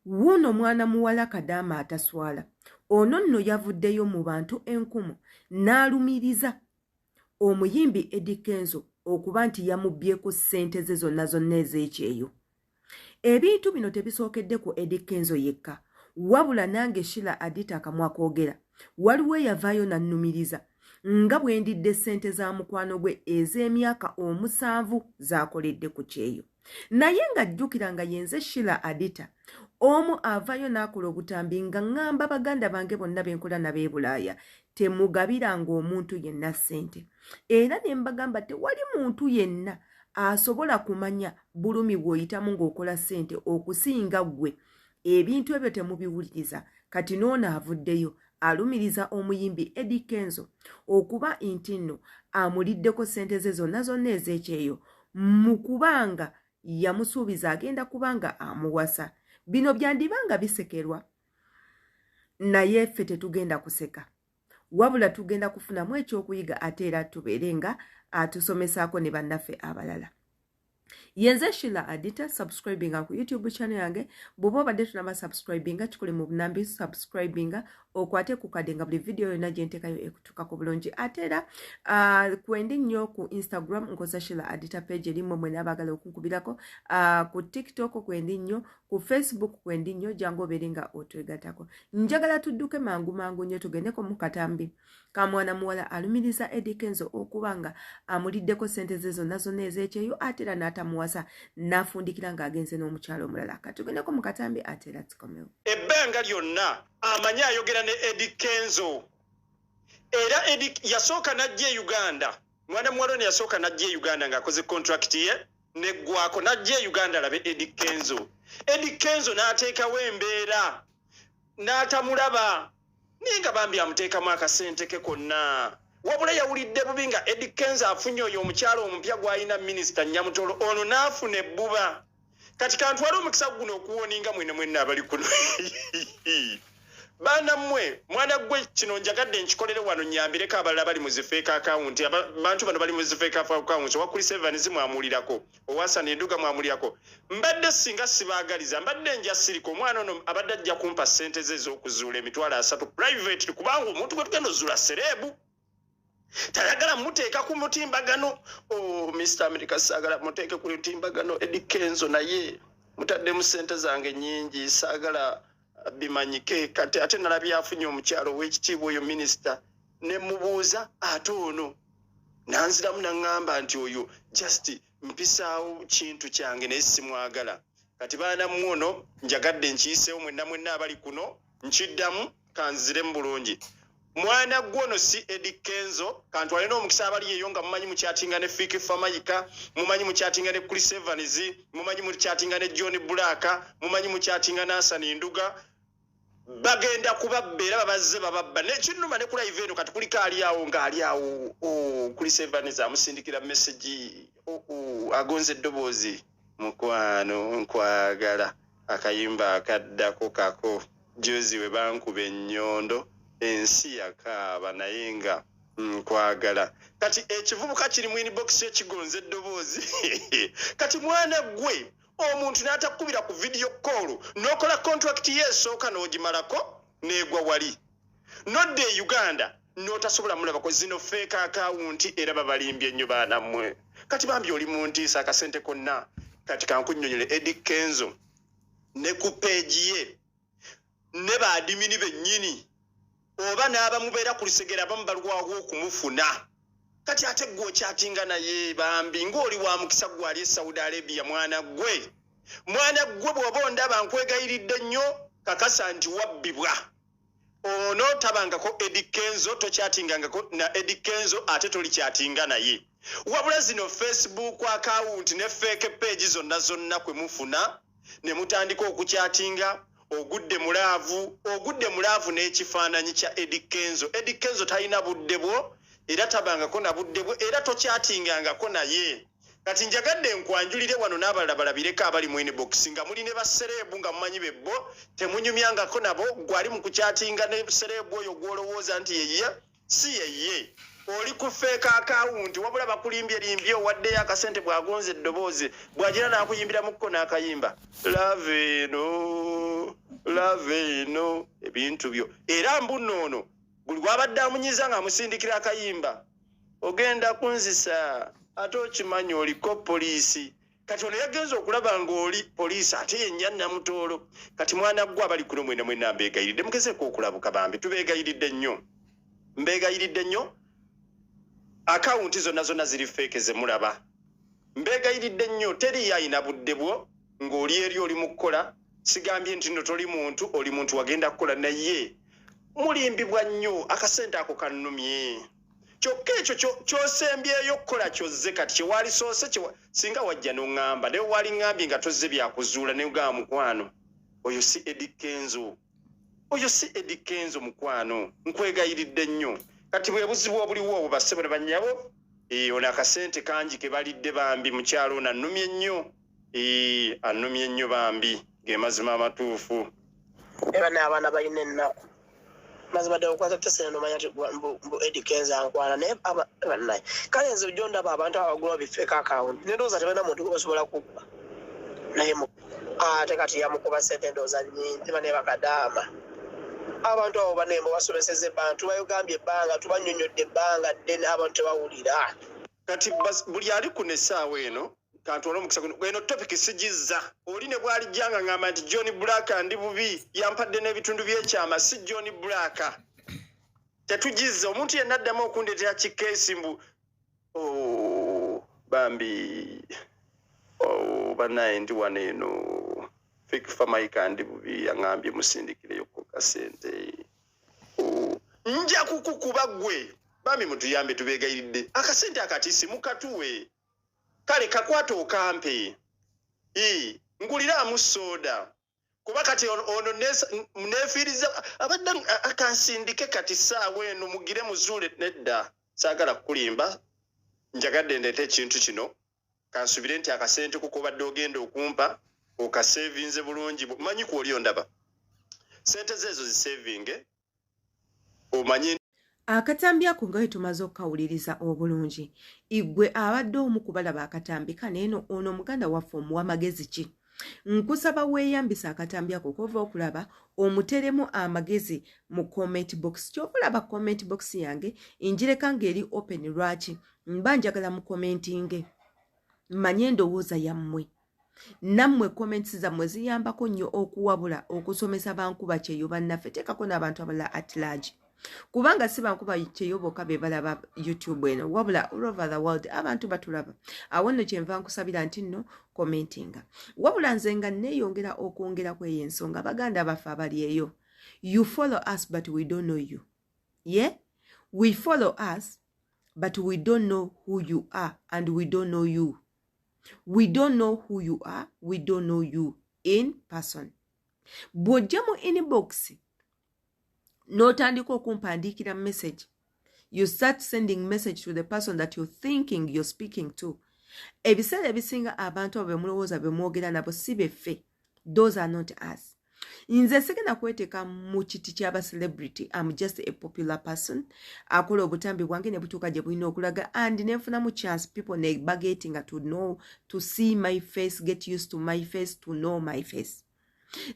Wuuno mwana muwala kadaama ataswala. Ono nno yavuddeyo mu bantu enkumu n'alumiriza omuyimbi Eddy Kenzo okuba nti yamubbyeko ssente ze zonna zonna ez'ekyeyo. Ebintu bino tebisookedde ku Eddy Kenzo yekka wabula nange Sheila Adita akamwa koogera waliwo eyavaayo n'annumiriza nga bwe ndidde ssente za mukwano gwe ez'emyaka omusanvu z'akoledde ku kyeyo. Naye nga jjukira nga yenze Sheila Adita omu avayo n'akola obutambi nga ŋŋamba baganda bange bonna benkola nabo e Bulaaya temugabiranga omuntu yenna ssente era ne mbagamba tewali muntu yenna asobola kumanya bulumi bw'oyitamu ng'okola ssente okusinga ggwe. Ebintu ebyo temubiwuliriza. Kati n'ono avuddeyo alumiriza omuyimbi Eddy Kenzo okuba nti nno amuliddeko ssente ze zonna zonna ez'ekyeyo mu kuba nga yamusuubiza agenda kuba nga amuwasa. Bino byandiba nga bisekerwa naye ffe tetugenda kuseka wabula tugenda kufunamu ekyokuyiga ate era tubeere nga atusomesaako ne bannaffe abalala. Yenze Sheila Adita, subscribinga ku YouTube channel yange. Bw'oba obadde tonaba subscribinga, kikole mu bunambi, subscribinga okwate ku kadde nga buli video yonna gye nteekayo ekutuukako bulungi. Ate era kwendi nnyo ku Instagram nkozesa Sheila Adita page eri mmwe mwena abaagala okunkubirako. Ku TikTok kwendi nnyo, ku Facebook kwendi nnyo, jangu obeere nga otwegatako. Njagala tudduke mangu mangu nnyo tugendeko mu katambi ka mwana muwala alumiriza Eddy Kenzo okuba nga amuliddeko ssente ze zonna zonna ez'ekyeyo ate era n'atamuwasa n'afundikira ng'agenze n'omukyala omulala. Katugendeko mu katambi ate era tukomewo. Ebbanga lyonna amanyi ayogera ne Eddy Kenzo era Eddy yasooka n'ajja e Uganda, mwana muwala ono yasooka n'ajja e Uganda ng'akoze contract ye neggwako, n'ajja e Uganda alabe Eddy Kenzo. Eddy Kenzo n'ateekawo embeera n'atamulaba naye nga bambi amuteekamu akasente ke konna. Wabula yawulidde bubi nga Eddy Kenzo afunye oyo omukyala omupya gw'alina minisita Nyamutolo ono n'afuna ebbuba. Kati kantwale omukisa guno okuwoninga mwena mwenna abali kuno. Baana mmwe, mwana ggwe kino njagadde nkikolere wano nnyambireko abalala bali mu zi fake account. Abantu bano bali mu zi fake account. Owa Chris Evans mwamuwulirako, owa Hassan Nduga mwamuwulirako. Mbadde singa sibaagaliza, mbadde nja sirika. Omwana ono abadde ajja kumpa ssente ze ez'okuzuula emitwalo asatu private, kubanga omuntu gwe tugenda ozuula sereebu tayagala muteeka ku mutimbagano. Oh, Mister America, saagala muteeke ku mutimbagano Eddy Kenzo, naye mutaddemu ssente zange nnyingi, saagala bimanyike. Kati ate nalabye afunye omukyalo ow'ekitiibwa oyo minisita, ne mubuuza ate ono nanziramu naŋŋamba nti oyo just mpisaawo kintu kyange naye simwagala. Kati baana mmwe, ono njagadde nkiyiseewo mwenna mwenna abali kuno, nkiddamu kanziremu bulungi. Mwana gwe ono si Eddy Kenzo. Kantwale n'omukisa abali eyo nga mumanyi mukyatinga ne Fik Fameica, mumanyi mukyatinga ne Chris Evans, mumanyi mukyatinga ne John Black, mumanyi mukyatinga ne Hassan Nduga, bagenda kubabba era babazze bababba. Nekinnuma ne ku live eno kati kuliko ali awo ng'ali awo, oh, Chris Evans amusindikira message, oh, oh, agonza eddoboozi, mukwano nkwagala, akayimba akaddako kako juzi we bankuba ennyondo ensi yakaaba naye nga nkwagala. Kati ekivubuka kiri mu inbox ekigonza eddoboozi. Kati mwana gwe omuntu n'atakubira ku video call n'okola contract ye esooka n'ogimalako n'egwa wali nodda e Uganda n'otasobola mulabako. Zino fake account era babalimbye nnyo baana mmwe. Kati bambi oli mu ntiisa akasente konna. Kati kankunnyonnyole, Eddy Kenzo ne ku page ye ne ba admin bennyini oba n'abamubeera ku lusegere abamu balwawo okumufuna. Kati ate gwe okyatinga naye bambi ng'oli wa mukisa gwe ali e Saudi Arabia. Mwana gwe, mwana gwe, bw'oba ondaba nkwegayiridde nnyo, kakasa nti wabbibwa. Ono tabangako Eddy Kenzo, tokyatingangako na Eddy Kenzo ate tolikyatinga naye. Wabula zino Facebook account ne fake page zonna zonna kwe mufuna ne mutandika okukyatinga, ogudde mu love, ogudde mu love n'ekifaananyi kya Eddy Kenzo. Eddy Kenzo talina budde bwo era tabangako na budde bwe era tokyatingangako naye. Kati njagadde nkwanjulire wano n'abalala balabireko abali mu inbox nga muli ne basereebu nga mumanyi bebbo temunyumyangako nabo. Gwali mu kukyatinga ne sereebu oyo gw'olowooza nti yeye, si yeye, oli ku fake account. Wabula bakulimbye limbye, owaddeyo akasente bw'agonza eddoboozi bw'agira n'akuyimbira mukko n'akayimba love eno. Ava eno ebintu byo. Era mbuno ono buli gwabadde amunyiza ng'amusindikira akayimba, "Ogenda kunzisa, ate okimanyi oliko poliisi." Kati ono yagenza okulaba ng'oli poliisi, ate yennya Namutoolo. Kati mwana gwe, abali kuno mwena mwena, mbeegayiridde mugezeeko okulabuka. Bambi, tubeegayiridde nnyo, mbeegayiridde nnyo. Akawunti zonna zonna ziri fake zemulaba. Mbeegayiridde nnyo, teriyo ayina budde bwo ng'oli eri oli mu kukola. Sigambye nti nno toli muntu, oli muntu, wagenda kukola, naye mulimbibwa nnyo. Akasente ako kannumye. Kyokka ekyo kyosembyeyo okukola kyozze kati kyewalisoose, singa wajja n'oŋŋamba, naye wali ŋŋambye nga tozze byakuzuula, naye ogamba, "Mukwano, oyo si Eddy Kenzo, oyo si Eddy Kenzo." Mukwano, nkwegayiridde nnyo. Kati bwe buzibu obuliwo obwo, bassebo ne bannyabo. Ono akasente kangi ke balidde. Bambi mukyalo ono annumye nnyo. Annumye nnyo bambi, ge mazima amatuufu. Era n'abaana balina ennaku. Mazima ddala, okwata tesene nomanya nti mbu Eddy Kenzo ankwana, naye bannaye, kale nze ojja ondaba abantu abagula bi fake account, nendowooza tebalina muntu gwe basobola kubba, naye ate kati yamukuba sente ndowooza nnyingi. Bane bakadaama, abantu abo banembo basomeseza ebbanga, tubayogambye ebbanga, tubanyonyodde ebbanga ddene, abantu tebawulira. Kati buli ali kuno essaawa eno, kantwale omukisa guno. Eno topic sigizza oli ne bwalijja nga ŋŋamba nti John Black ndi bubi, yampadde n'ebitundu by'ekyama. Si John Black, tetugizza. Omuntu yenna addamu okundeetera kikeesi mbu, "Oh, bambi, oh, bannaye, ndi wano eno Fik Fameica ndi bubi, yaŋŋambye musindikireyo ko kasente." Oh, nja kukukuba ggwe. Bambi mutuyambe, tubeegayiridde. Akasente akatisi mukatuwe, kale kakwata okampe. Nguliraamu sooda, kuba kati ono neefiiriza abadde akansindike. Kati saawa eno mugire muzuule. Nedda, saagala kukulimba, njagadde ndeete ekintu kino. Kansubire nti akasente ko kobadde ogenda okumpa okasevinze bulungi. Manyi kwoli ondaba, sente ze ezo zisevinge, omanye. Akatambi ako nga bwe tumaze okukawuliriza obulungi, igwe abadde omu kubalaba akatambi kano eno, ono muganda waffe omuwa magezi ki? Nkusaba weeyambisa akatambi ako kova okulaba, omuteremu amagezi mu comment box. Kyova olaba comment box yange njireka ng'eri open. Lwaki? Mba njagala mu commentinge, mmanye endowooza yammwe. Nammwe comments zammwe ziyambako nnyo okuwabula, okusomesa bankuba kyeyo bannaffe, teekako n'abantu abalala at large, kubanga si bankuba kyeyo bokka be balaba YouTube eno, wabula all over the world abantu batulaba. Awo nno kyenva nkusabira nti nno commentinga. Wabula nze nga neeyongera okwongera ku eyo ensonga, baganda baffe abali eyo, you follow us but we don't know you. Yeah, we follow us but we don't know who you are, and we don't know you. We don't know who you are, we don't know you in person. Bw'ojja mu inbox n'otandika okumpandiikira message, you start sending message to the person that you're thinking you're speaking to. Ebiseera ebisinga abantu abo bemulowooza bemwogera nabo si beffe. Those are not us. Nze sigenda kweteeka mu kiti ky'aba celebrity. Am just a popular person akola obutambi bwange ne butuuka gye bulina okulaga, and nenfunamu chance, people ne bagetinga to know, to see my face, get used to my face, to know my face.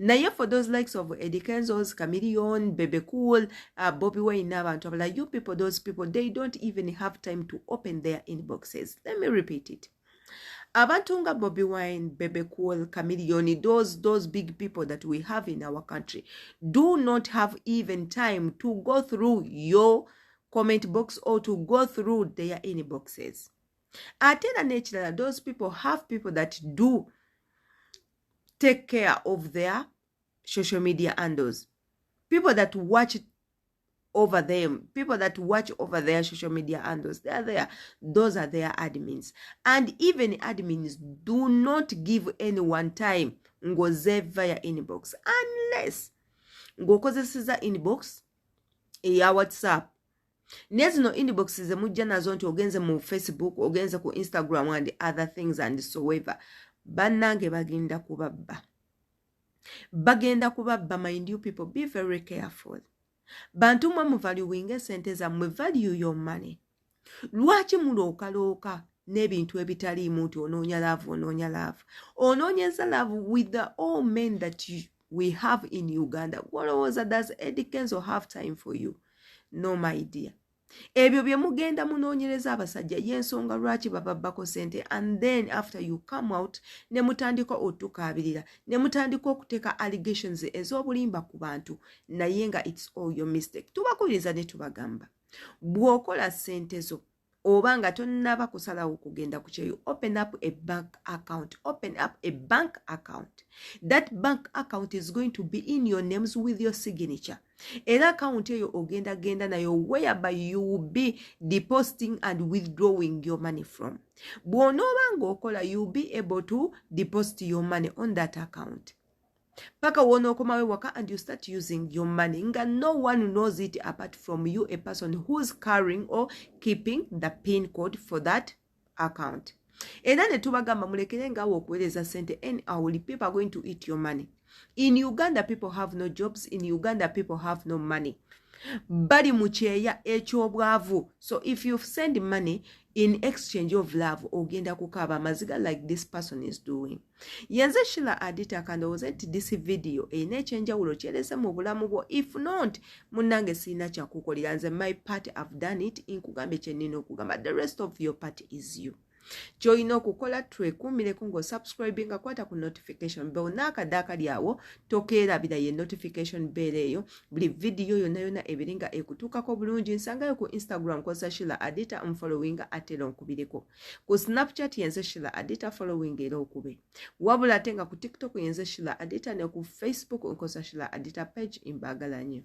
Naye for those likes of Eddie Kenzos, Chameleon, Bebe Cool, Bobby Wine n'abantu abalala, you people, those people, they don't even have time to open their inboxes. Let me repeat it. Abantu nga Bobby Wine, Bebe Cool, Chameleon, those big people that we have in our country do not have even time to go through your comment box or to go through their inboxes. Ate era n'ekirala, those people have people that do take care of their social media handles, people that watch over them, people that watch over their social media handles. They are there. Those are their admins, and even admins do not give anyone time ng'oze via inbox, unless ng'okozeseza inbox eya WhatsApp. Naye zino inbox ze mujja nazo nti ogenze mu Facebook, ogenze ku Instagram and other things and so ever, bannange, bagenda kubabba, bagenda kubabba. Mind you people, be very careful. Bantu mwe, muvaluinga esente zammwe. Value your money. Lwaki mulookalooka n'ebintu ebitaliimu nti onoonya love, onoonya love, onoonyeza love with the all men that you We have in Uganda. Gwolowooza, does Eddie Kenzo have time for you? No, my dear. Ebyo bye mugenda munoonyereza abasajja, y'ensonga lwaki bababbako sente. And then after you come out ne mutandika otukaabirira, ne mutandika okuteeka allegations ez'obulimba ku bantu, naye nga it's all your mistake. Tubakubiriza ne tubagamba, bw'okola sente zo oba nga tonnaba kusalawo kugenda ku kyeyo, open up a bank account. Open up a bank account. That bank account is going to be in your names with your signature. Era account eyo ogenda genda nayo whereby you will be depositing and withdrawing your money from. Bw'onooba ng'okola, you will be able to deposit your money on that account paka wonookomawo ewaka and you start using your money nga no one knows it apart from you, a person who's carrying or keeping the PIN code for that account. Era ne tubagamba, mulekere ngaawe okuweereza sente anyhow. People are going to eat your money. In Uganda people have no jobs. In Uganda people have no money. Bali mu kyeya eky'obwavu. So if you send money in exchange of love, ogenda kukaaba amaziga like this person is doing. Yenze Shila Adita. Kandowooza nti this video erina ekyenjawulo kyerese mu bulamu bwo. If not, munnange, sirina kyakukolera. Nze my part, have done it. Nkugambe kyenina okugamba. The rest of your part is you. Kyolina okukola, twekuumireko ng'osubscribinga, kwata ku notification bell n'akadde akali awo tokeerabira, ye notification bell eyo, buli vidiyo yonna yonna ebiringa ekutuukako bulungi. Nsangayo ku Instagram, kozesa Shila Adita, nfollowinga ate era onkubireko. Ku Snapchat yenze Shila Adita, following era okube. Wabula ate nga ku TikTok yenze Shila Adita, ne ku Facebook nkozesa Shila Adita page. Mbaagala nnyo.